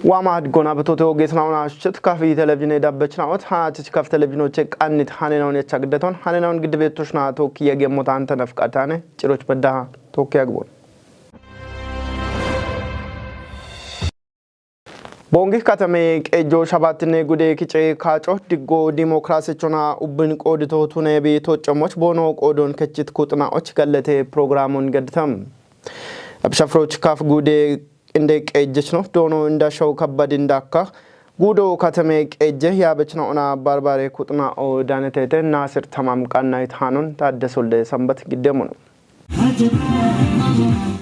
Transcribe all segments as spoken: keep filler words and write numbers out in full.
Waama hadigona betote ogeesnaona shuchit kafi televizhine dabbechnaot, ha chich kaf televizhinoche qannit hanenaun yacha giddeton, hanenaun giddebetushna toki yegemmota ante nafqatane, ciroch beddaha toki yagbon. Bongi katame qejo shabattine gude kice kaco diggo dimokrasichona ubbin qodito tune bi toccomoch bono qodon kechit kutna och gallete programun gadtam. Abshafroch kaf gude inde qejjechno doono inda shaw kabbad indakka gudo katame qejje yaabechna ona barbare kutna o danetete Nasir Tamam qannayt hanon Taddes Wolde Sambat giddemuno.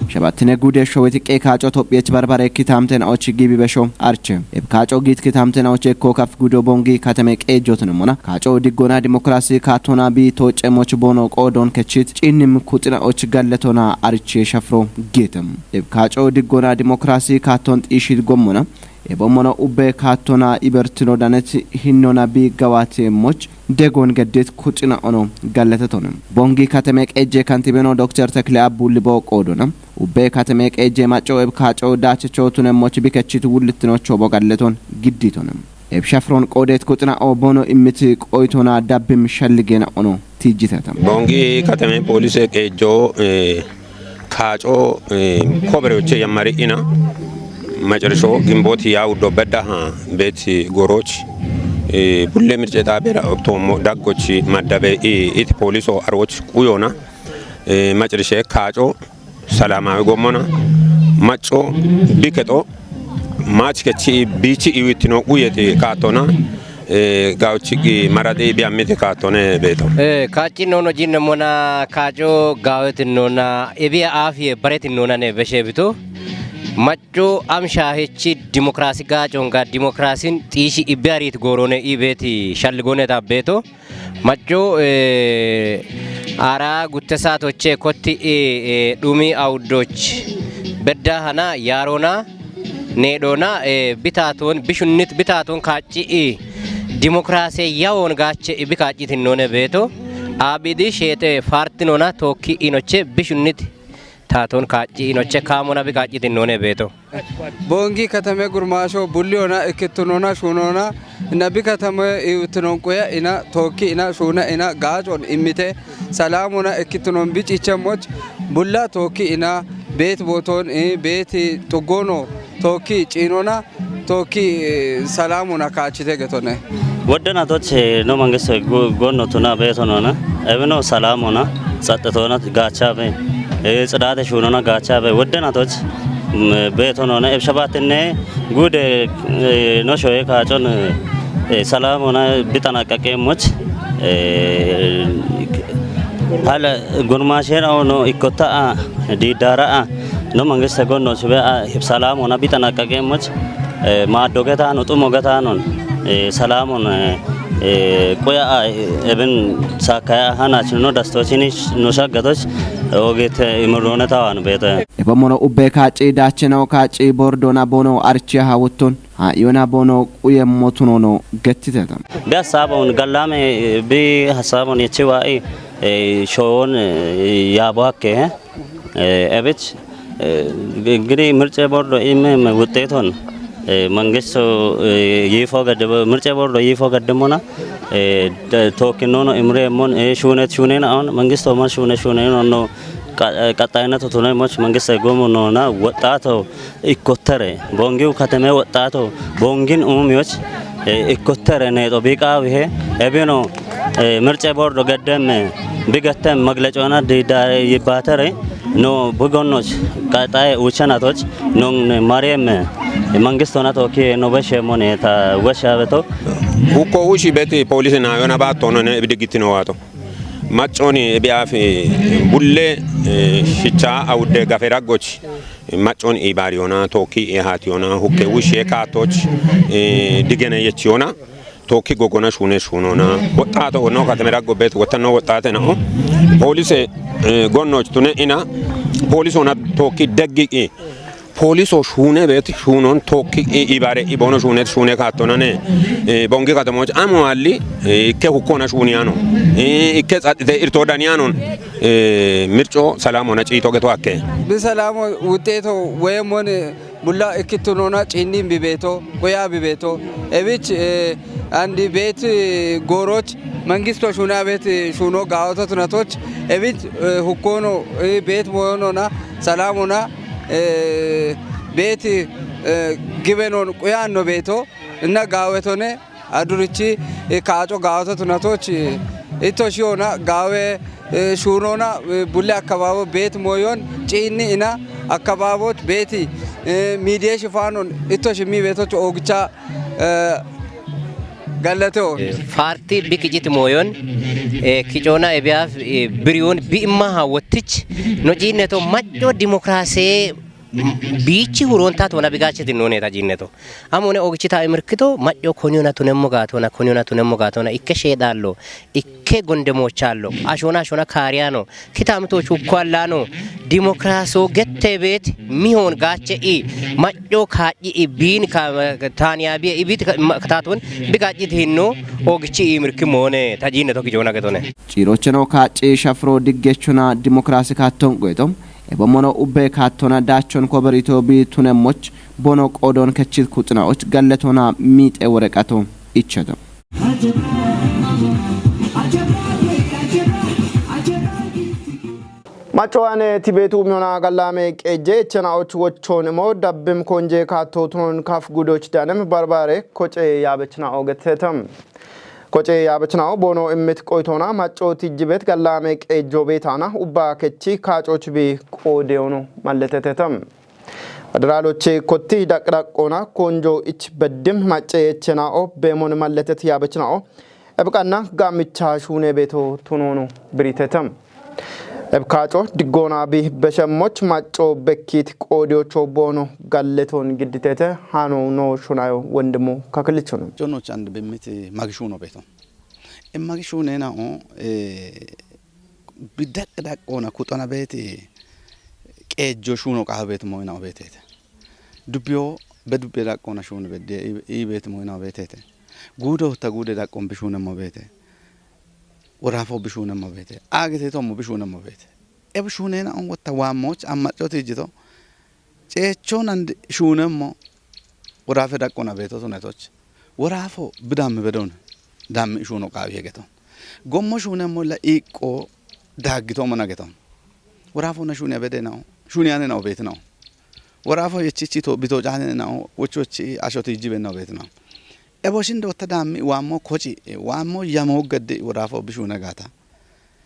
Shabattine gude showeti qe kaco Tophiyech barbare kitamten och gibi besho arche. Eb kaco git kitamten och ekko kaf gudo bongi katame qejjotne mona. Kaco diggona dimokrasi katona bi tocemoch bono qodon kechit cinnim kuxina och galletona arche shafro getem. Eb kaco diggona dimokrasi katon tishit gommona. Ebo mono ubbe kattona ibertino danet hinnona bi gawate moch degon gaddet kuxina ono gallatetonem. Bongi katame qejje kantibeno Doktor Tekle Abbu Libo qodona. Ubbe katame qejje maco eb kaco dache chotune moch bikechit wullitino chobo gallaton gidditonem. Eb shafron qodet kuxina o bono immiti qoytona dabbim shalligena ono tijjitatam. Bongi katame polise qejjo, eh, kaaco, eh, kobereoche yammari ina macarisho ginboti ya wuddo bedda ha beti goroch, eh, bulle mirce xaabera ottoommo daggochi maddabe i-, iti pooliso aroch quyona, eh, macarishe kaaco salamawi gommona macco bikexo maach kechi bichi iwittino quyeti kaatona, eh, gawchi gi maradi bi ammite kaatone beto. Eh, kaci nono jinne mona kaco gaweti nona ebi afiye bareti nona ne beshe bito. Macco amsha hechi dimokrasi gaconga dimokrasin tishi ibi arit gorone ibeti shalligone ta beto. Macco, eh, ara gutte saatoche kotti, eh, eh, dhumi awuddoch bedda hana yaarona, needhona, eh, bitaaton, bishunnit bitaaton kaacci i dimokraase yawoon gaache ibi kaaccitinnoone beeto. Abidi sheexe faartinona tookki inoche bishunnit taaton kaacci inoche kaamona bi kaaccitinnoone beeto. Bongi katame gurmaasho bulli ona ikkittunona shunona nabi katame iwtinon quya ina tookki ina shuna ina gaacon immite salamona ikkittunon bic ichemmoch bulla tookki ina beet booton, eh, beet xuggono tookki ciinona tookki, eh, salamona kaachite getone. Wodde natoch, eh, no mangiste gu-, gonno tuna beeto nona, ebino salamona, tsaxxetona gaachabe, eh, tsidate shunona gaachabe, wodde natoch, mm, beeto nona, ebshabatinne gude, eh, no shoye kaacon, eh, salamona bitanaqaqeemmoch, eh, hala gurmaashena ono ikkotta a, diidara a, no mangiste gonno chibe a, salamona bitanaqaqeemmoch, eh, maaddo getaano, xumo getaanon, eh, salamon, eh, eh, quya a, eh, eben saakaya hanach no dastochini no shaggatoch, eh, oget, eh, imurrone tawan beete. Ebo mono ubbe kaacci daachinaw kaacci bordona bono archiya hawuttun, ha iyona bono quye motunono gettiteta. Bi hasabon gallame, eh, bi hasabon yechiwa i, eh, showon, eh, yabo hakke, eh? Eh, ebich, eh, gi-, gidi mirce bordo ime me wuteton, eh, mangisto, eh, yifo gadde, mirce bordo yifo gadde mona, eh, de-, tokki nono imre mon, eh, shunet shunena on, mangisto mon shune shunena on no, qa-, eh, qattayinatu tune moch mangiste gomo nona, woxxato ikkottere, bongiu kateme woxxato, bongin umumiyoch, eh, ikkottere ne to biqawihe, ebino, eh, mirce bordo gaddemme, bigattem maglecona dida yibbatere, no bugonnoch, qaxaye uchanatoch, non mariemme, mangistona toki no beshe mone ta weshabeto. Ukko ushi beti polisi na yona ba tono ne bidigitino wato. Macconi ebi'afi bulle, eh, shicha awudde gafe raggochi. Macconi ibariyona, toki ehatiyona, hukke wushiye katoch, eh, digene yechiyona, toki gogona shune shunona. Woxxato wonno katame raggo bet, wottanno woxxate na'o. Polise, eh, gonnoch tune ina, polisona toki deggiqi. Pooliso shuune beet shuunon tookki i-, ibare ibono shuunet shuune kaattonane, eh, bongi katamoch amo alli, eh, ikke hukkona shuuniyano, eh, ikke tsaxite irto daniyanon, eh, mirco salamona ciito geto akke. Bi salamo wuxxeeto woyemmon, eh, Bulla ikkittunona ciinni bibeeto, qoya bibeeto. Ebich, eh, andi beet, eh, gooroch, mangisto shuna beet, eh, shuno gaawota tunatoch. Ebich, eh, hukkono, eh, beet moyonona, salamona, eh, beet, eh, gibenon qoyanno beeto. Inna gaawetone, adurichi, eh, kaaco gaawota tunatoch, eh, itto shiona gaawe, eh, shuunona, eh, bulle akkabaabo beet moyon ciinni ina akkabaaboch beeti, eh, miidiye shifaanon itto shimmi beetoch oogicha, eh, gallateo. Faarti bi kicit mooyon, eh, kicoona ebiyaaf, eh, biriyoon bi imma hawwattich no ciinneto macco dimokiraasee biichi huroontaa toona bigaachiti nooneta ciinneto. Amune ogichi ta imirkito macco koniyona tunemmo gaatona, koniyona tunemmo gaatona, ikke sheedaallo, ikke gondemochaallo, ashona ashona kaariyaano, kitaamito shukko allaano, dimokiraaso gette beet mihoon gaache i, macco kaacci i, biin ka-, taaniya biye, ibit ka-, ma-, kataatun bigaachiti hinno, ogichi imirki moone, ta ciinneto kijoona getone. Ciirocheno kaacci shafiro diggechona dimokiraasi kaatton qoyto, ebommono ubbe kaattona daachon koberito bi tunemmoch, bono qoodon kechit kuxinaoch galletona miixe woreqato ichcheto. Maccowane tibetu miona gallame qeejje echchenaoch wochon imo dabbim konje kaatto tunon kaf gudoch danem barbare koce yaabechnao gettetem. Koce yaabechnao bono immit qoytona macco tijjibet gallame qeejjo beetana ubba kechi kaacoch bi qoodeyono malletetetem. Federaaloche kotti daqdaqoona konjo ich beddim macce echchenao beemon malletet yaabechnao. Ebqanna gaammicha shuune beeto tunono biritetem. Ebkaaco diggoona bi beshemmoch macco bekkit qoodiyocho boono galleton gidditete hano no shunayo wondimu kakillichono. Jonoch and bemmit magishuno beeto. E magishuunenao, eh, bidaq daqoona kuxona beeti qeejjo shuuno qaabeet moyinao beetete. Dubbiyo be dubbe daqoona shuuni bedde i, i beet moyinao beetete. Guudo ta guude daqoon bishuunemmo beete. Woraafo bishuunemmo beete. Aagete tommo bishuunemmo beete. Ebu shuuneenaon wotta waammoch ammaccoti ijjito. Ceechchoon and shuunemmo woraafe daqqona beeto tunetoch. Woraafo bidammi bedon dammi shuuno qaawi hegeton. Gommo shuunemmo la iiqqo daaggito mona geton. Woraafo na shuunia bedenao, shuuniane nao beetinao. Woraafo yechichi to bito caane nao, wochochi ashoti jibenao beetinao. Ebo shindo ta dammi waammo koci, waammo yamo gadde woraafo bishuuna gaata.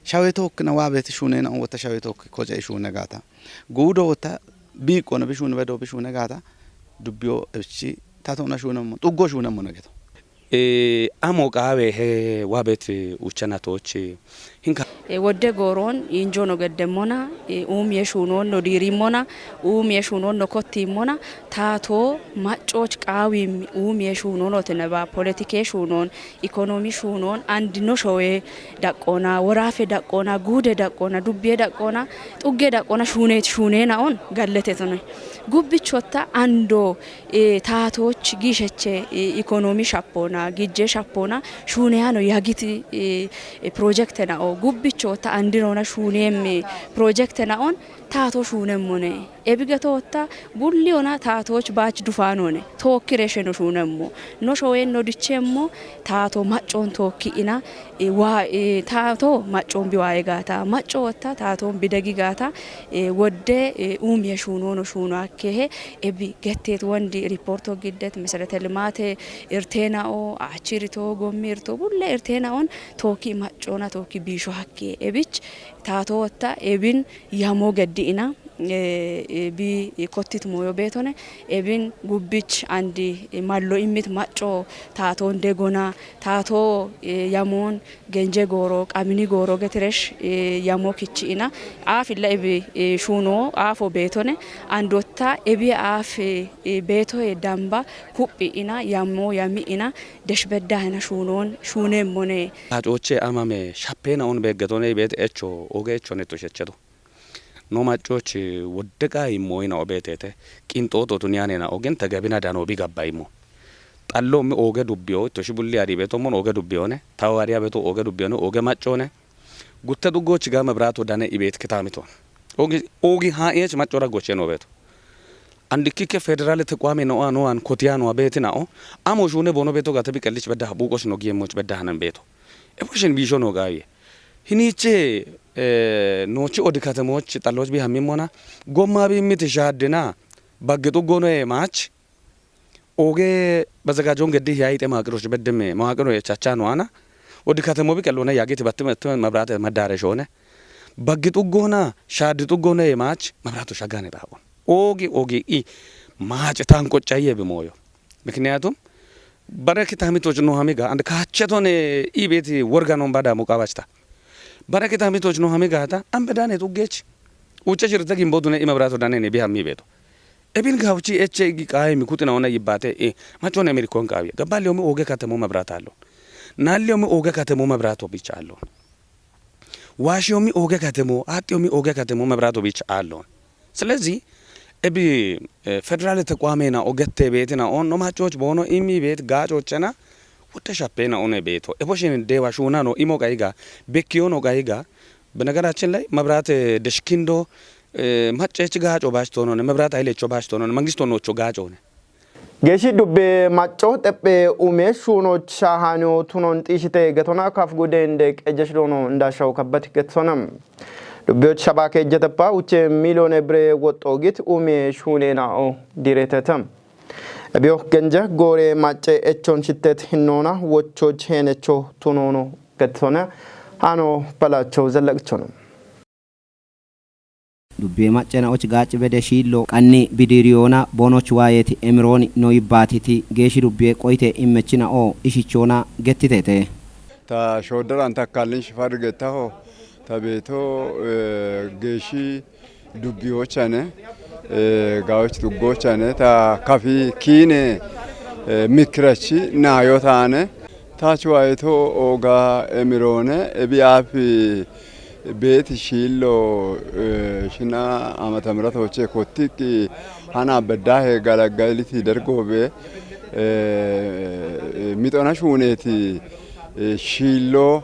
Shawe tokkina waa beeti shuunena on wotta shawe tokki koce shuune gaata. Guudo wotta biiqqona bishuune bedo bishuune gaata. Dubbiyo ebichi tatona shuunemmo, xuggo shuunemmo nageto. E, amo qaawe he waa beeti uchana toochi. Hinka. E, wodde gooroon injono geddemmona, e, uumiye shuunoon no diirimmona, uumiye shuunoon no kottiimmona, taatoo maccooch qaawimmi uumiye shuunoon otineba, poletike shuunoon, ikonomi shuunoon, andi no showe daqqoona, woraafe daqqoona, guude daqqoona, dubbiye daqqoona, xugge daqqoona, shuuneet shuuneenaon galletetone. Gubbichotta ando, e, taatooch giisheche, e, ikonomi shappoona, gijje shappoona, shuuneyano yagiti, e, e, pirojektenao. Gubbichotta andirona shuuneemmi pirojektenaon taato shuunemmone. Ebigetotta bulliyona taatooch baach dufaanone. Tookkire sheno shuunemmo. No showen no dichemmo taato maccoon tookki ina, e, waa, e, taato maccoon biwaaye gaata. Macco wotta taatoon bidegi gaata. E, wodde, e, uumiye shuunoono shuuno akkehe. Ebi getteet wondi riporto giddet meserete limaate irteenao, aachirito, gommiirto, bulle irteenaon tookki maccoona tookki biisho hakke. Ebich taato wotta ebin yamo geddi ina, e, e, bi kottit moyo beetone, ebin gubbich andi, e, mallo immit macco taatoon degona, taatoo, e, yamoon genje gooro, qamini gooro getiresh, e, yamo kichi ina, aafilla ebi, e, shuuno, aafo beetone, andotta ebi aafe, e, beetoye damba kuphi ina, yamo yami ina, desh bedda ina shuunoon, shuuneemmone. Taacooche amame, shappeenaon beeggetone, beet echo, oge echo netto shechedo. No maccoch wodde qaayi immoyina obeetete, qinxooxo tuniyanena ogen tegebina dano bi gabbayimmo. Xalloommi ooge dubbiyo, itto shi bulli adi beetommon ooge dubbiyone, tawariya beeto ooge dubbiyone, ooge maccone. Gutte duggochi ga mebraato dane ibeet kitaamito. Oogi, oogi ha'yeech macco raggoche no beeto. Andikike federale tequame no'a no'an kotiya no'a beeti na'o. Amo shune bono beto gate bi qellich bedda buqos no giyemoch bedda hanan beto. Eposhin bisho no gaye. Hiniche eh, nochi odi katemoch xalloch bi hammimona. Gomma bi miti shaddina. Bagge xuggono e mach. Oge bazagajon geddi hiyayi te maaqiroch beddeme maaqiro yechacha no ana. Odi katemo bi qellona yagiti battime mabrate madare shone. Baggi xuggona, shaddi xuggona e mach mabratu shagane dawo. Ogi ogi i mach tanko chaye bi moyo. Mikniyatum bare kitamitoch no hamiga and kachetone i beti worganon bada muqabachta. Bare kitamitoch no hamiga ta ambedane xuggech. Uche shirte gimbo dune i mabratu dane ne bi hammi beto. Ebin gawchi eche gi qaye mi kutina ona yibbate e machone mirikon qawiya. Gabale omi oge katemo mabratu allo. Nalle omi oge katemo mabratu bicha allo. Washi omi oge katemo, atti omi oge katemo mabratu bicha allo. Selezi ebi eh, federale tequamena ogette betina on no machoch bono imi bet gachochena. Wutte shappena one beto. Eposhin dewa shuna no imo qayiga, bekkiyo no qayiga. Benegarachen lay mabrate deshkindo eh, maccech gacho bashtonone, mabrate aylecho bashtonone, mangisto nocho gachone. Geeshi dubbe macco xephe ume shuunocha hanyo tunon xiishite getona kaf gudende qejesh doono ndashaw kabbat getsona. Dubbiyoch shabake jeteppa uche milione bire woxxo git ume shuune na'o direteta. Ebiyo genje gore macce echon shittet hinnona wochoch henecho tunono getsona. Hano palacho zellaqchono. Dubbiye maccena och gaaci bede shiillo qanni bidiiriyoona boonoch waayeti emirooni no yibbaatiti geeshshi dubbiye qoyte immechina oo ishichoona gettitete. Ta shooddaran takkaallinshi fargettaho ta beeto eh, geeshshi dubbiyoochane eh, gaawech xuggoochane ta kafi kiine eh, mikkirachi naayo taane. Taach waayito ooga emiroone ebi aafi beeti shiillo eh, shina amata miratooche kottiqqi hana beddahe galaggaliti dergoobe eh, mixona shuuneeti eh, shiillo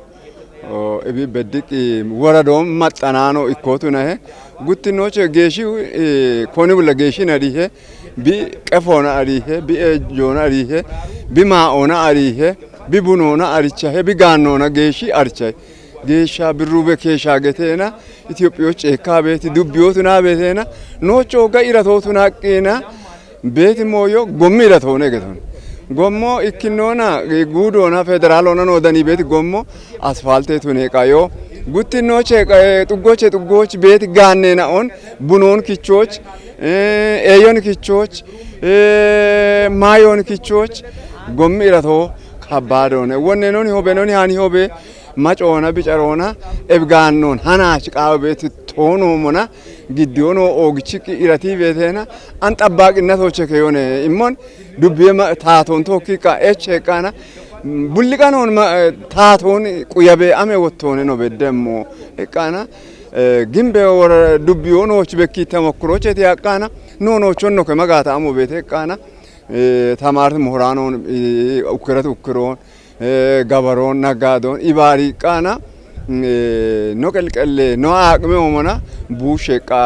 oh, ebi beddiqqi woradoon maxxanaano ikkootunahe guttinooche geeshshi eh, koni bulla geeshshi nadihe bi qefoona arihe bi ejoona arihe bi maaoona arihe bi bunoona arichahe bi gaannoona geeshshi arichahe geeshsha birrube keeshshaageteena Itophiyoch ceekkaabeeti dubbiyootunaabeeteena noochooga iratootunaqqeena beeti mooyo gommi iratoone geton gommo ikkinnoona guudoona federaalona noodanii beeti gommo asfaalteetune qayo guttinnooche xuggoche xuggooch beeti gaanneena on bunoon kichooch eeyon kichooch maayoon kichooch gommi iratoo kabbaadoone wonnenoni hobenoni hani hobe macoona bicaroona ebigaannoon hanaach qaawe beeti toonoomona giddiyoonoo oogichiqqi iratiibeeteena an xabbaaqinna tooche keyone immon dubbiye taatoon tookkiqqa eche eqqaana bulliqanoon taatoon quyabe ame wottoone no beddemmo eqqaana gimbe wora dubbiyoonooch bekkiitte mokkuroocheti aqqaana noonoochonnoke magaata amo beete eqqaana tamaarti muhuraanoon ukkirati ukkiroon gabaroon naggadoon ibaari iqqaana no qelqelle no aaqime omona buushshe eqqa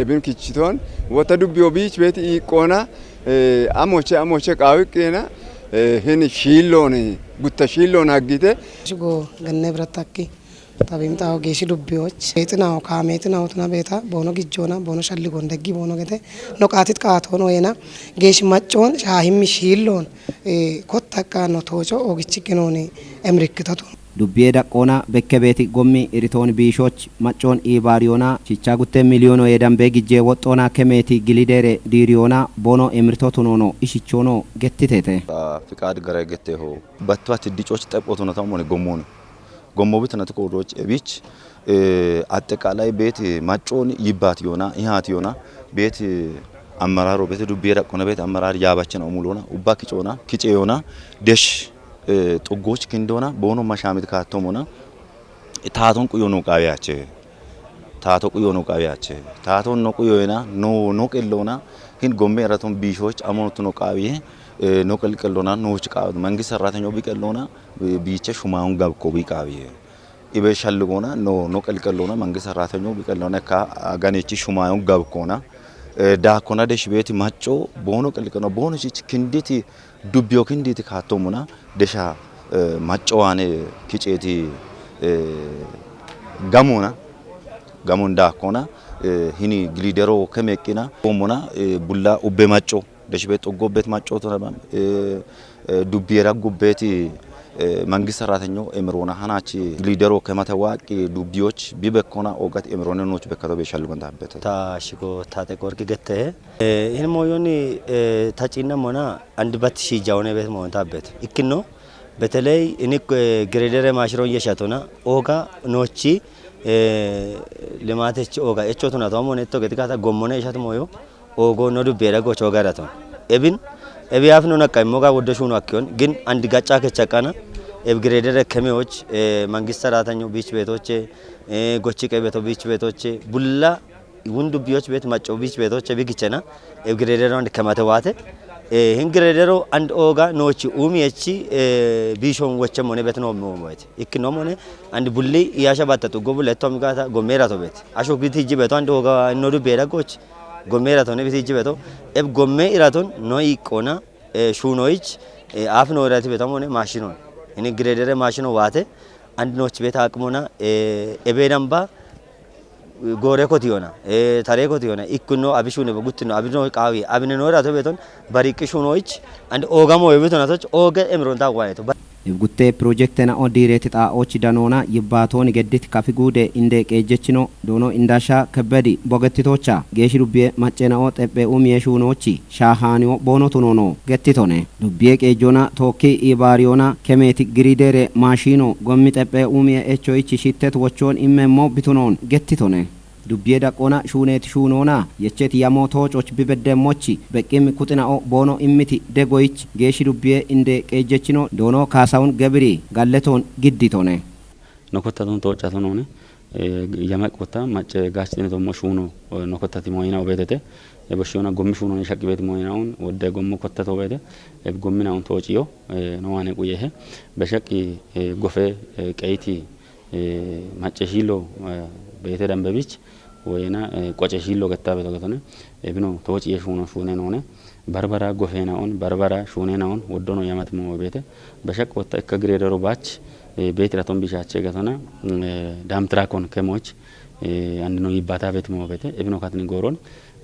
ebin kichitoon wotta dubbiyo biich beeti iiqqoona amoche amoche qaawiqqeena hin shiilloon gutta shiilloon haggite. Shigo ganne birattakki. Xabiim xaawo geeshshi dubbiyoch beexinawo kaameexinawo tuna beeta boono gijjoona boono shalligoon daggi boono gete no qaatit qaatoon ooyena geeshshi maccoon shaahimmi shiilloon kottaqqaanno tooco oogichikkinooni emirikkitotu. Dubbiye daqqoona bekke beeti gommi iritooni biishooch maccoon iibaariyoona shicha gutte miliyoono yee dambee gijjee woxxoona kemeeti gilideere diiriyoona boono emiritotunoono ishichoono gettiteete. Fiqaad gara getteho battuwa tiddicoch xephotunata umone gommooni. Gommo bitinati koodoch ebich atteqaalay beet maccoon yibbaat yoona ihaat yoona beet ammararo beet dubbiye daqqona beet ammarar yaabachina umuloona ubba kicoona kice yoona desh xuggoch kindoona boono mashaamit kaattomona taaton quyono qaawiyache. Taato quyono qaawiyache. Taaton no quyoyena no no qelloona hin gomme eraton biishoch amonotuno qaawiye no qelqelloona nooch qaawi mangiste raatino biqelloona biiche shumayon gabko biqaawiye. Ibe shalligoona no no qelqelloona mangiste raatino biqelloona ka ganechi shumayon gabkoona Eh, daakkona deshi beeti macco boono qilliqino boono shichi kinditi dubbiyo kinditi kaattomuna desha, eh, macco waane kiceeti, eh, gamuna, gamun daakkona, eh, hini gilidero kemeqqina, omuna, eh, bulla ubbe macco, deshi beeti xoggobbet macco tona ban, eh, eh, dubbiye raggubbeeti, eh, መንግስት ሰራተኛው ኤምሮና ሀናች ሊደሮ ከመተዋቂ ዱቢዎች ቢበኮና ኦጋት ኤምሮነ ኖች በከተው ቤሻሉ መንዳበት። Taashiko taate qorki gette. Eh, hin moyoni, eh, tacinna mona and bat shi jaune bet mon tabbet. Ikkinno, beteley ini, eh, gredere mashiro yeshatona, oga nochi, eh, limatechi oga echotuna to mon etto getikata gommone eshat moyo, ogo no dubbe era gocho garaton. Ebin, ebi af no nakka immo ga woddo shuno akkiyon, gin and gacca kechakana, eb gredere kemeoch, eh, መንግስት ሰራተኛው biich betoche, eh, gochi qebeto biich betoche, bulla wun dubbiyoch bet macco biich betoche bigichena, eb gredero and kemate wate, eh, hin gredero and oga nochi umi echi, eh, bishon woche mone bet no mo wete. Ikki no mone, and bulli iyasha battatu go bulle tom gata gomera to bet. Asho biti jibeto and oga no dubbe era goch, gomera to ne biti jibeto, eb gomme iraton no ikona, eh, shunoich, eh, af no irati beto mone mashinon. Ini gredere mashino wate, and noch bet akmona, eh, ebe namba, gore kotiyona, eh, tare kotiyona, ikkunno abishune beguttino, abino qawi, abine no irato beton, bariqi shunoich, and oga mo ebetona toch, oga emron ta waeto. Ibgutte projekte na'o diireti xaa'ochi danoona yibbaatooni geddit kafi guude inde qeejjechino doono indasha kebbedi bogettitoocha geeshshi dubbiye macce na'o xephe umiye shuunoochi shaahaaniyo boono tunoono gettitone. Dubbiye qeejjona tookki iibaariyona kemeeti giriideere maashiino gommi xephe umiye echoyichi shittet wochoon immemmo bitunoon gettitone. Dubbiye daqqona shuuneeti shuunoona yecheti yamo toococh bibeddemmochi beqqim kuxina'o boono immiti degoyich geeshshi dubbiye inde qeejjechino doono kaasawun gebiri galletoon gidditone. Nokottaton tooccatonoone, eh, yame qotta macce gaachitine tommo shuuno, eh, nokottati moyina obedete, e boshiyona gommi shuuno ni shaqqi beeti moyinaun, wodde gommo kottato obede, e gommi naun toociyo, eh, no waane quyehe, beshaqqi, eh, gofe, eh, qeyiti, eh, macce shiilo, eh, beete dambebich, woyena, eh, qoce shiilo gettabe togetone, ebino toociye shuuno shuune noone, barbara gofeenaon, barbara shuuneenaon, woddono yamat mo beete, bashaq wotta ikka gireedero baach, eh, beetiraton bishaache gatona, mm, eh, dam trakon kemoch, eh, andino yibbata bet mo beete, ebino katni gooron,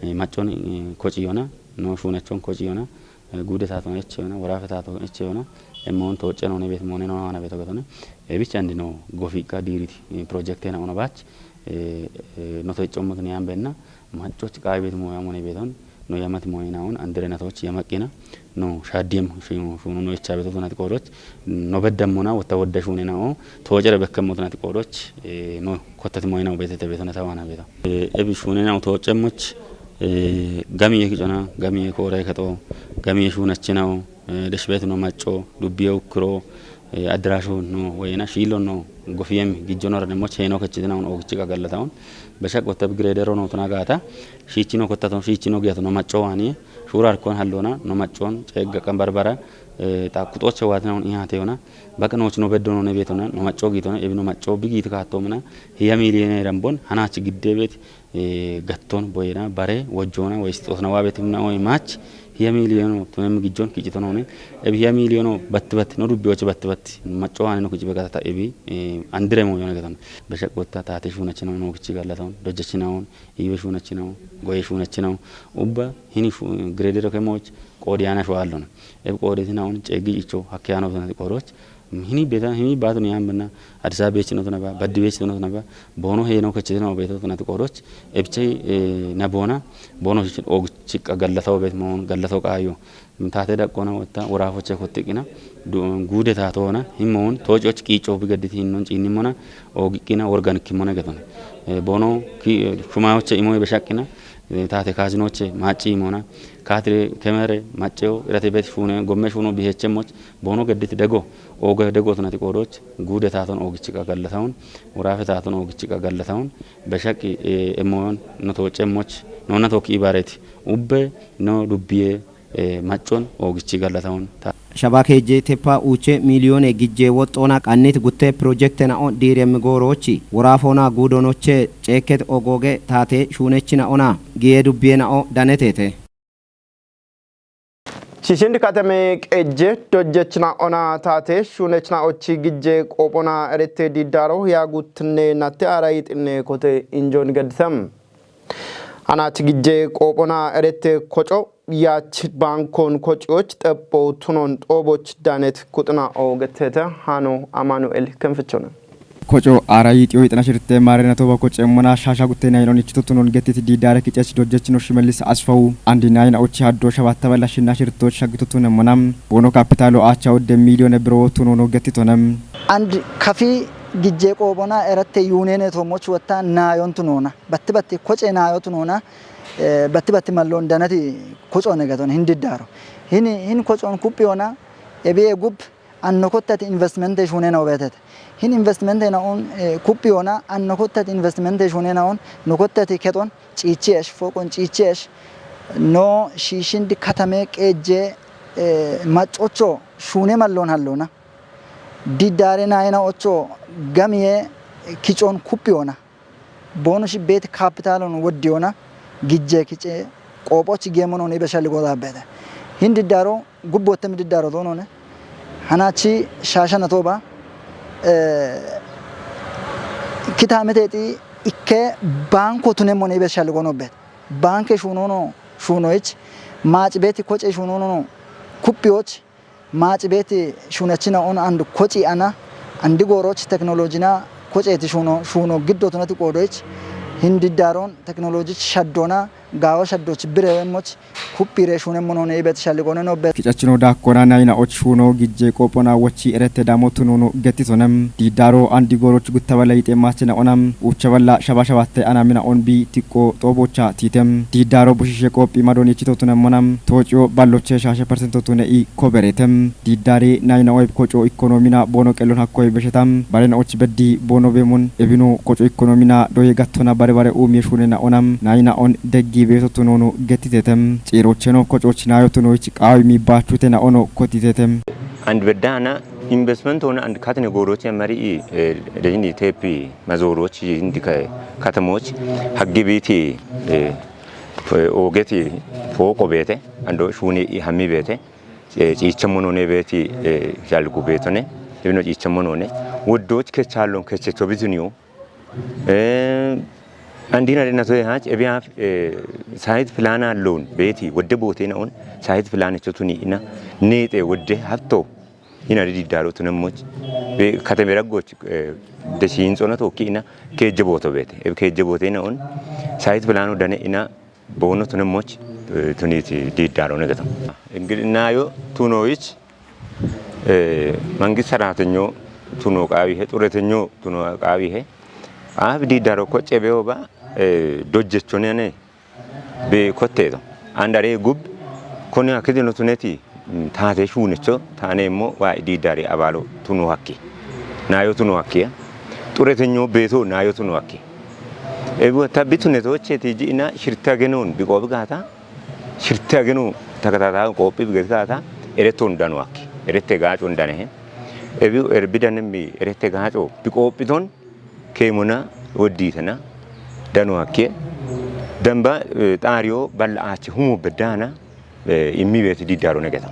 eh, maccon, eh, kociyona, no shuunachon kociyona, eh, guude taaton echeyona, worafe taaton echeyona, emmoon toocceno ne bet moone no ana beto gatona, ebich andino gofiqqa diiriti, eh, projekte na ona baach, eh, eh, no teccomot ne ambenna, maccoch qaayi beeti mooya mone beeton, no yamati mooyinaon, andire natoch yamaqqina, no shaaddiyem shu-, shuunu no icha beeto tonati qoodoch, no beddemmona wotta wodda shuune nao, toocere bekkemmo tonati qoodoch, eh, no kottati mooyinao beetete beetona tawaana beeto. Eh, ebi shuune nao toocemmoch, eh, gamiye kicona, gamiye koore kaxo, gamiye shuunachinao, eh, deshbeetuno macco, dubbiye ukkiro, eh, addiraashu no, woyena shiilo no, gofiyem gijjonora demo cheeno kechitinaun oogichi qagallataun. Beshaq wotta bi gireedero no tona gaata, shiichino kottaton, shiichino giyatono macco waani, shuurar kon hallona, no maccon, ceegga qan barbara, eh, ta kuxoche waatinaun ihaateyona, baq nooch no beddono ne beetona, no macco giitona, ebi no macco bi giiti kaattomna, hiya miiliyene rambon, hanaach gidde beeti, eh, gatton boyena bare wojjona woy sixoosna waabetimna oy maach hiya miiliyono tunem gijjon kicitonoone ebi hiya miiliyono batti batti no dubbiyoche batti batti macco waane no kici begatata ebi, eh, andire mooyona geton. Beshaq wotta taate shuunachinaon, no kichi gallataon, dojjachinaon, iibe shuunachinaon, goye shuunachinaon, ubba hini shu-, gireedero kemoch qoodiyana shuwaallona. Ebi qoodetinaon ceeggi icho hakkeyaano tonati qooroch, hini beeta, hini baatu ni ambenna, Addis Ababa beechino tona ba, baddi beechino tona ba, boono heeno kechitino beeto tonati qooroch, ebche, eh, na boona, boono chichin oogichi qagallataw beet moon, gallataw qaayo. Taate daqqona wotta, woraafoche kottiqina, du-, guude taatoona, himmoon, toococh qiico bigadditi hinnon ciinnimona, oogiqqina, worgan kimmona geton. Eh, boono ki-, eh, shumayoche imoy beshaqqina, eh, taate kaazinoche maacci imona, kaatire kemere, macceo, irate beet shuune, gomme shuuno bihechemmoch, boono geddit dego, ooge dego tonati qooroch, guude taaton oogichi qagallataun, woraafe taaton oogichi qagallataun, beshaqi, eh, emmoyon, no toocemmoch, nona tookki ibaareti, ubbe, no dubbiye, eh, maccon oogichi gallataun, ta- Shaba keejje teppa uuche miiliyoone gijje woxxoona qannit gutte pirojekte na'o diirem gooroochi woraafoona guudonoche ceekket ogooge taate shuunechi na'ona giye dubbiye na'o daneteete. Shishindi katame qejje dojjechna ona taate shuunechna ochi gijje qoophona erette diiddaaro yaa guttinne natte aara yixinne kote injoon gaddisam. Anaach gijje qoophona erette koco yaach baankon kociyoch xepho tunon xooboch daanet kuxina oo gettete haano Amaanu'el Kenfichona. Koco aara yiixiyo yixina shirte maarena toba koce mona shaasha guttena yinonichi tuttunon gettiti diiddaare kicech dojjechino Shimellis Asfawu andi nayina ochi haddo shabatta balla shinna shirtoch shaggi tuttune mona boono kapitaalo aacha odde miiliyoone biro tunono gettitone. And kafi gijje qoophona erette yuunene toomoch wotta naayon tunoona. Batti batti koce naayo tunoona. Eh, batti batti malloon danati kocoone gaton hin diddaaro. Hin, hin kocoon kuphiyoona ebiye gub anno kottati investmente shuunena obeetete. Hin investmente na'on, eh, kuphiyoona anno kottati investmente shuunena on no kottati kexon ciichiesh, fooqon ciichiesh, no shiishindi katame qeejje, eh, maccocho shuune malloon halloona. Diddaare naayina ocho gamiye kicoon kuphiyoona. Boono shi beeti kapitaalon woddiyoona gijje kice qoophochi geemonoon ibe shalli godaabbeete. Hin diddaaro gubbotte mi diddaaro toonone. Hanachi shaashana tooba, eh, kitaamiteeti ikke baanko tunemmone ibe shalli gonobbeete. Baanke shuunono shuunoyich, maaci beeti koce shuunono kuphiyoch, maaci beeti shuunachina on and koci ana, andi gooroch teknolojina koceeti shuuno, shuuno giddo tunati qoodoyich, hin diddaaron teknolojich shaddona, gaawa shaddoch bire wemmoch, kuphire shuunemmono ne ibet shalli gone nobbet. Kicachino daakkona nayina och shuuno gijje qoophona wochi erette daamo tunono gettitonem. Diiddaaro andi gooroch gutta balla yixeemmaachina onam. Uucha balla shaba shabatte ana mina on bi tiqqo xoobocha tiitem. Diiddaaro bushishe qoophi madon ichito tunemmonam. Toociyo balloche shaashe persento tune i koberetem. Diiddaare nayina oyib koco ikkonoomina boono qellon hakkoy beshetam. Barena och beddi boono beemun ebino koco ikkonoomina doye gattona bare bare uumiye shuunena onam. Nayina on deggi beeto tunono gettitetem. Ciirocheno kococh naayo tunoyich qaawi miibbaachutena ono kotitetem. And beddaana investment ሆነ አንድ ካትነ ጎሮች መሪ ደጅኒ ቴፒ መዞሮች እንዲ ከተሞች ሀግ ቤቴ ኦገት ፎቆ ቤተ አንዶ ሹኔ ሀሚ ቤተ ciichemmonoone beeti shalgu beetone ibino ciichemmonoone woddoch kechalon kechecho bituniyo. Andina dena toye hach ebiya site plan alon beeti wodde boote na on site plan echo tuni ina neete wodde hatto ina di diddaro tunemmoch be katame raggoch de shintsona tokki ina keejje booto beete eb keejje boote na on site plan dane ina boono tunemmoch tuniti diddaro ne gatam. Ingidi nayo tunoyich mangist saratenyo tuno qaawihe xuretenyo tuno qaawihe aaf diddaro kocce beoba dojjechonene be kotteeto andare gub koni akkidino tuneti taate shuunecho taaneemmo waa diiddaare abaalo tuno hakki naayo tuno hakkiya xuretenyo beeto naayo tuno hakki ebiwa tabbi tunetocheti ji'ina shirta genoon biqoobi gaata shirta geno takatata qoophi bigeti gaata ereton dano hakki erette gaaco ndanehe ebiw erbidanemmi erette gaaco biqoophiton keemona woddiitena dano hakke damba xaariyo balla aache humo beddaana immi beeti diddaro negeta.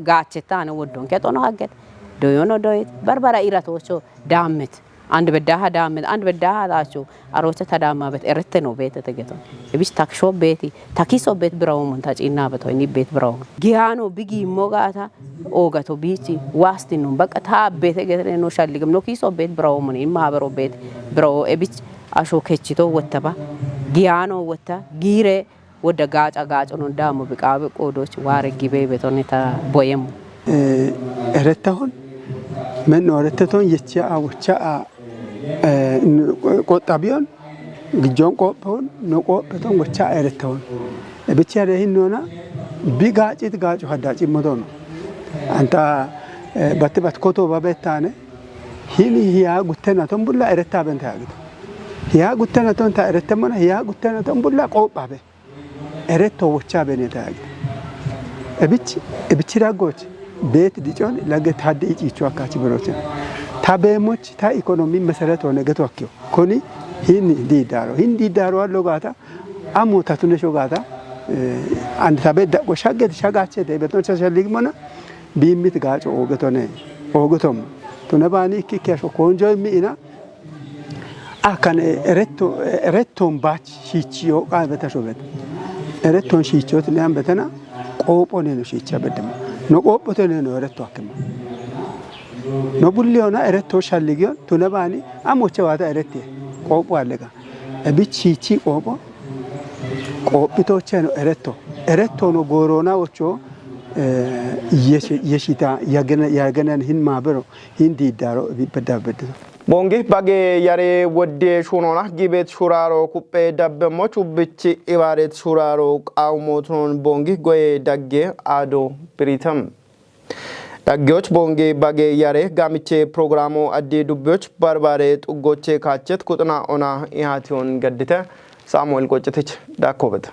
Gaachettaane woddonke xono haggete doyono doyit barbara iratoocho daammet and beddaha daammet and beddaha taacho aroocha tadaammaabet erette no beete tegeton. Ebich takisho beeti takiso beet birawomon ta ciinnaabet hoyni beet birawomon. Giyaano bigi immo gaata oogato biichi waastinnon baqqa ta abbeete geetene no shalligem no kiiso beet birawomon in maabero beet birawo ebich asho kechito wottaba giyaano wotta giire wodda gaaca gaaco non daamo biqaabe qoodoch waare gibe betoneta boyemo. Erettahon menno eretteton yechiya a wocha a qoxabiyon gijjon qoophehon no qoopheton wocha a erettahon. Ebichi hade hinnona bi gaacit gaaco hadda cimmotono. Anta batti bat koto babettane hini hiya guttenaton bulla eretta benta yagito. Hiya guttenaton ta erettemmona hiya guttenaton bulla qoophabe. Eretto wocha beneta yagito. Ebich ebichi daggoch Beeti dicon lage tadde iciicho akkachi berochen. Ta beemoch ta ikonomi mesereto ne geto akkiyo. Koni hin diidaro. Hin diidaro allo gata amu tatune sho gata, eh, and tabe daqo shagget shagachete beton sashaligmona bimmit gacho ogetone. Ogetom. Tune bani ikki kyasho konjo mi ina. Akkan eretto, eretton baach shiichiyo qaabeta shobet. Eretton shiichot ne ambetena qoophoneno shiicha bedema. No qoophotene no eretto akkema. No bulliona eretto shalligiyon tune bani amoche wata erette qoopho allega. Ebich shiichi qoopho qoophitocheno eretto. Eretto no goorona ocho, eh, yeshi-, yeshita yagena-, yagenen hin maabero hin diidaro bedda bedda. Boongi bage yare wodde shuunona gibet shuraaro kuppe dabbemmo chubbichi ibaaret shuraaro qaawmootunon boongi goye dagge aado biritam. Daggeyoch boongi bage yare gaamiche pirogiraamo addi dubbiyoch barbare xuggoche kaachet kuxina ona ihaatiyon gaddite. Saamu'el Qoccitich daakkoobet.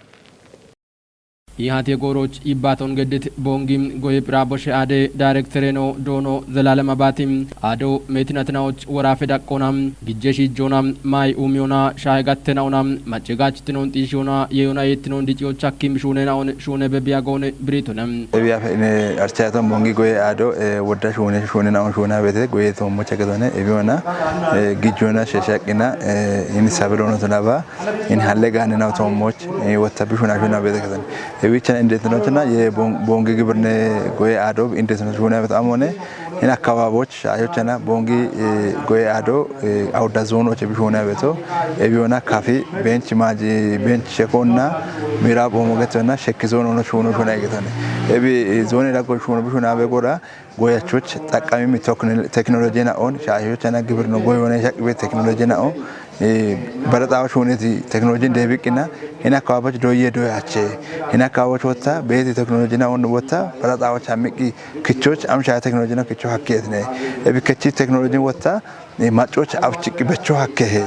Yihaate gooroch yibbaaton geddit boongi goye phira boshe aade daayirektereeno doono Zelalem Abaati aado meetinatinawoch woraafe daqqoona gijje shiijjoona maayi uumiyona shaahe gattenawona macce gaachittinon xiishiyoona yeeyona yeettinon diciyoch hakkim shuuneenawon shuune bebiyagoon biriitone. Ebiyafe ine archayaton boongi goye aado, eh, wodda shuune shuuneenawon shuuna bete goye toommocha getone ebiyona, eh, gijjoona sheshaqqina, eh, ini sabilono tunaba in halle gaaninaw toommoch, eh, wotta bishuna shuna bete katan. Ewichana indetinochna ye bon-, boongi gibirne goye aado indetinochna bete amone in akkababoch shaayochana boongi, eh, goye aado, eh, awda zoonoche bishuna beto. Ebiyona kafi bench maaji bench shekonna mira boomo getona shekki zoono no shuno shuna getone. Ebi, eh, zoone daggo shuno bishuna be gora goyachoch xaqqami mi tekno-, teknolojina on shaayochana gibirno goyone shaqqibe teknolojina on, eh, baraxawa shuneti teknolojin deebiqqina hina kawabach doye doyache hina kawabach wotta beeti teknolojina on wotta baraxawa chammiqqi kichoch am shaahe teknolojina kicho hakketne ebi kechi teknolojin wotta, eh, maccoch abchiqqi becho hakkehe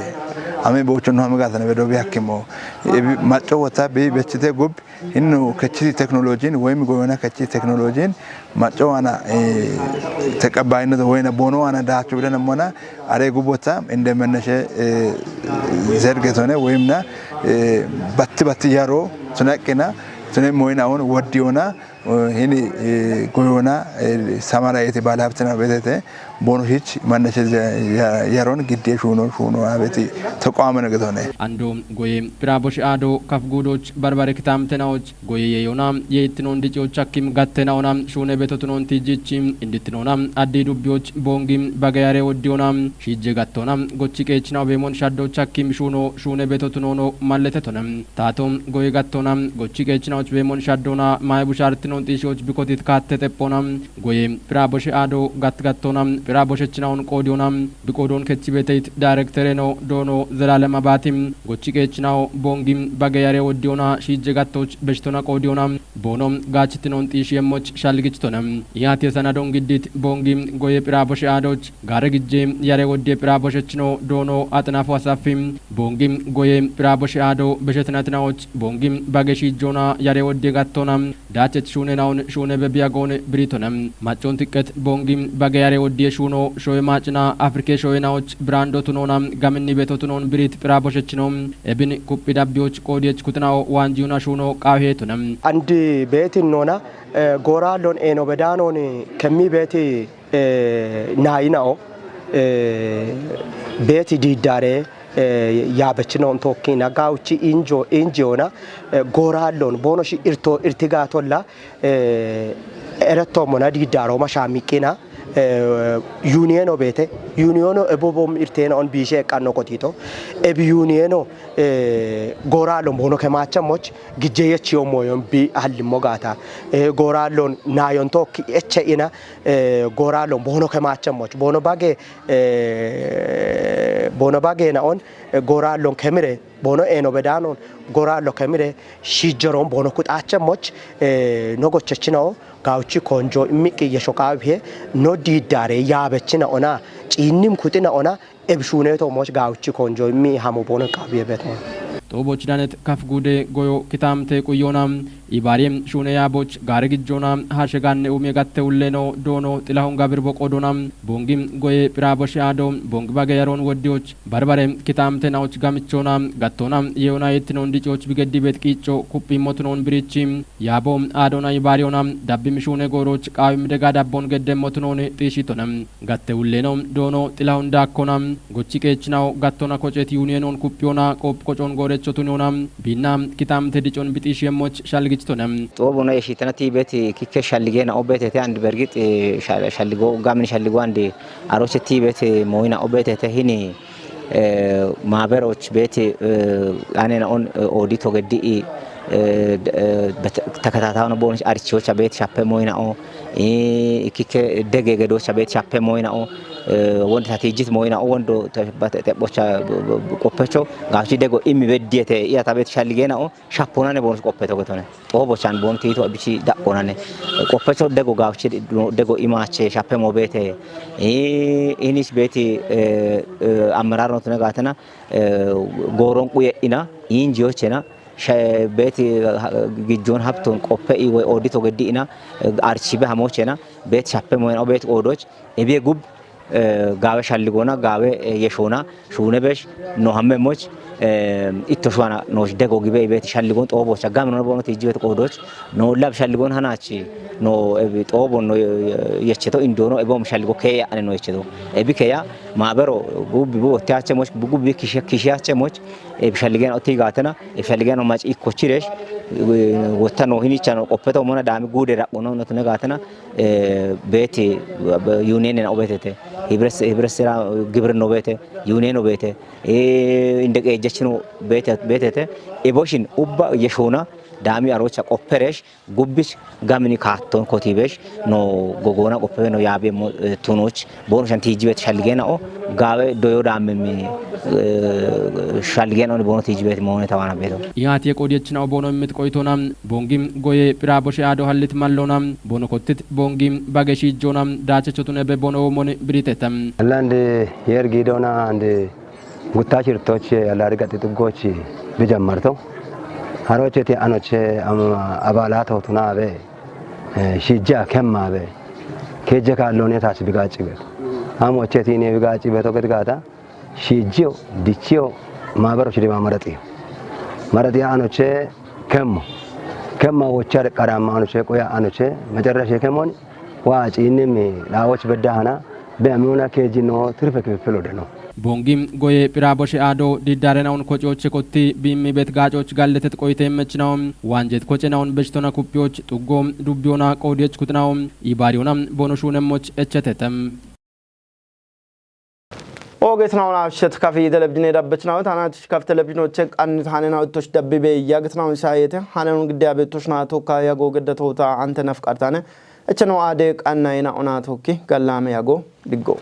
ame bocho no hamigatana bedo bi hakkimo ebi macco wotta be bechite gub Hinnu kechiti teknolojin woyim goyona kechi teknolojin macco wana, eh, teqabayinnet woyna bono wana daachu bidan mona are gubota inde menneshe, eh, zergetone woyimna, eh, batti batti yaro tunaqina tune moyna on woddiyona, eh, hini, eh, goyona, eh, samara eti bala haptina betete. Bono hich manashe ya-, yaron gidde shuno shuno abeti toqo amene getone. Ando goye pira bosh ado kaf gudoch barbare kitam tenaoch goye yeyona yeytinon dichoch hakkim gattenaona shune betotunon tijichi inditinona addi dubbioch bongi bagayare oddiona shije gattona gochi qechna bemon shaddoch hakkim shuno shune betotunono malletetona. Tato goye gattona gochi qechna och bemon shaddona may bushartinon tishoch bikotit katte tepona. Goye pira boshe ado gat gattona pira boshechinaun qodiyona biqodon kechi beteit daayirektereno doono Zelalem Abati gochi qechinao bongi bagayare woddiyona shije gattoch beshtona qodiyona bono gachitinon tishi emmoch shalgichtona. Yati sanadon giddit bongi goye pira boshe adoch gare gijje yare wodde pira boshechino doono Axinafu Asafi bongi goye pira boshe ado beshetinatinao bongi bage shijona yare wodde gattona. Dachech shune naun shune bebiyagon biritona. Machon tiqqet bongi bage yare wodde shuno shoye machina Afrike shoye naoch brando tunona gaminni beto tunon birit pira boshechino ebin kuppi dabbioch qodiyech kutinao wanjiyuna shuno qawhetona. Andi betin nona, eh, gora lon eno bedanon kemmi beti, eh, nainao, eh, beti didare, eh, yabechino ontoki na gauchi injo, injiona, eh, gora lon bono shi irto irtiga tolla, eh, eretto mona didaro ma shamiqina, eh, union obete, union ebobom irtena on bishe qanno kotito, ebi union, eh, gora lon bono kemacha moch gijje yechiyo moyon bi hallimmo gata, eh, gora lon nayon tokki eche ina, eh, gora lon bono kemacha moch bono bage, eh, bono bage na on, eh, gora lon kemire bono eno bedanon gora lo kemire shijoron bono kutacha moch, eh, no gochechino gauchi konjo immiqi yesho qawhe no didare yabechina ona cinnim kutina ona ebshuneto moch gauchi konjo immi hamu bono qawhe beto. Toboch danet kaf gude goyo kitamte quyona Ibaariyem shuune yaaboch gaare gijjoona haashe gaanne uumiye gatte ulleno doono Xilahun Gabir boqo doona. Bongi goye phiraaboshe aado bongi bage yaroon woddiyoch barbare kitaamte naoch gamichoona gattoona yeyoona yettinoon dicoch bigeddi beet qiicco kuphi motunoon birichi yaabo aadoona ibaariyoona dabbi mishuune gooroch qaawim dega dabbon gedde motunoon xiishitona. Gatte ulleno doono Xilahun daakkona gochi qeechinawo gattona kocet yuniyenon kupiyona qoop qocoon goorecho tuniyona biinna kitaamte dicon bixiishi yemmoch shalgichitona. Xoobo no yeshitana tiibet kikke shalligena obetete and bergit shalligo gamin shalligo and aroche tiibet mooyina obetete hini maaberoch beet anena on oodito geddi takataatawono boonich arichiyocha beet shappe mooyina'o ikkike dege gedocha beet shappe mooyina'o wondo tatiijjit mooyina'o wondo xephocha qoppecho gaafchi dego immi beddiyete iyata beet shalligeena'o shappoonane boonus qoppeto getone xoobochan boonu tiito bichi daqqonane qoppecho dego gaafchi dego imaache shappe moo beete inis beeti ammerarnotune gaatena gooron quye'ina injiyochena beeti gijjoon habton qoppe'i woy oodito geddi'ina archibe hamochena beet shappe moyena beet oodoch ebiye gub gaawe shalligoona gaawe yeshoona shuune besh no hamme moch itto shuwana noosh dego gibe beet shalligoon xoobocha gaminona boono tiijjibet qoodoch no lab shalligoon hanachi no xoobon no yecheto indoono ebom shalligo keeya ane no yecheto ebi keya maabero gubbi bu wotte hache moch gubbi kishi hache moch ebishalligen otti gaatena ebishalligen mac ikkochiresh wotta no hinichano qoppeto mona daami guude raqono notune gaatena beeti yunenen obetete hibres hibres sera gibrin obete yunen obete inde qeejjechino beetete eboshin ubba yeshona daami arocha qopperesh gubbis gamini kaatton kotibesh no gogoona qoppebe no yaabi emmo tunoch boonu shan tiijibet shalligena'o gaawe doyo daammemmi shalligena'o boonu tiijibet moone tawana beeto. Ihaatiye qoodiyechina'o boono immit qoytona bongi goye phira boshe aado hallit mallona boono kottit bongi bage shiijjoona daachechotun ebe boono woomon biriteta. Allande yer giidona ande gutta shirtoch allari gaxi xuggoch bijamarto harocheti anoche abaalatootuna abe shiijja kemma abe keejje kaalloone taas bigaacci beeto amocheti ine bigaacci beeto gedgaata shiijjiyo dichiyo maabero shidima maraxiyo maraxiya anoche kemmo kemma wochar qarama anoche qoya anoche macarrashe kemmon waa ciinnim dhaawoch beddahana be amiyoona keejji no tirfe kififil odeno. Bongi goye phira boshe aado diddarena'on kocoche kotti biimmi bet gaacoch galletet qoyte immechina'o waanjet kocena'on bechitona kuppiyoch xuggo dubbiyoona qoodiyech kutina'o ibaariyoona boono shuunemmoch echetetem. Ogeetnaawun ashshet kafi telebijine dabbechnaawet hanatish kaf telebijinoche qannit hanena uttosh dabbibe yagitnaawun shayete hanenun giddiya beettoshna tokka yago geddatoota ante nafqartane echeno aade qannayena ona tokki gallame yago diggo.